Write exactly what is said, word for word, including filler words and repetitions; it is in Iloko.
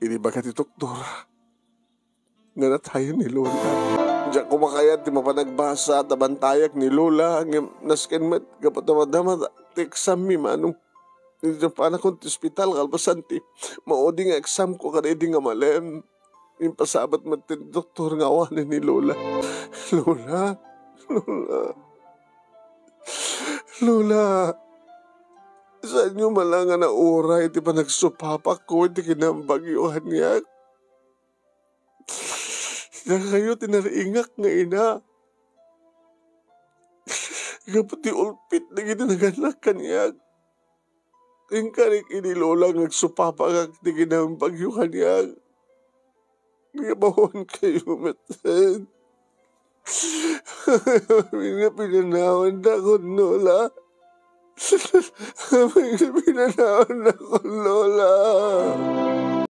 Inibagak ti doktor nga natayen ni Lola. Diak koma kayat ti mapanagbasa ta bantayak ni Lola, ngem nasken met gapu ta madama ti exam mi, Manong. Idiay panakon ti ospital kalpasan ti maudi nga exam ko kadaydi nga malem. Impasabet met ti doktor nga awanen ni Lola. Lola, Lola, Lola, saanyo man la nga nauray ti panagsupapakko iti kinabagyo kaniak? Dakayo ti nariingak nga ina. Gapu ti ulpit dagiti nagannak kaniak. Inkarik idi Lola nga agsupapakak ti kinabagyo kaniak. Nga awan kayo met. Amin nga pinanawan da kon Lola. Amin nga pinanawan da kon Lola.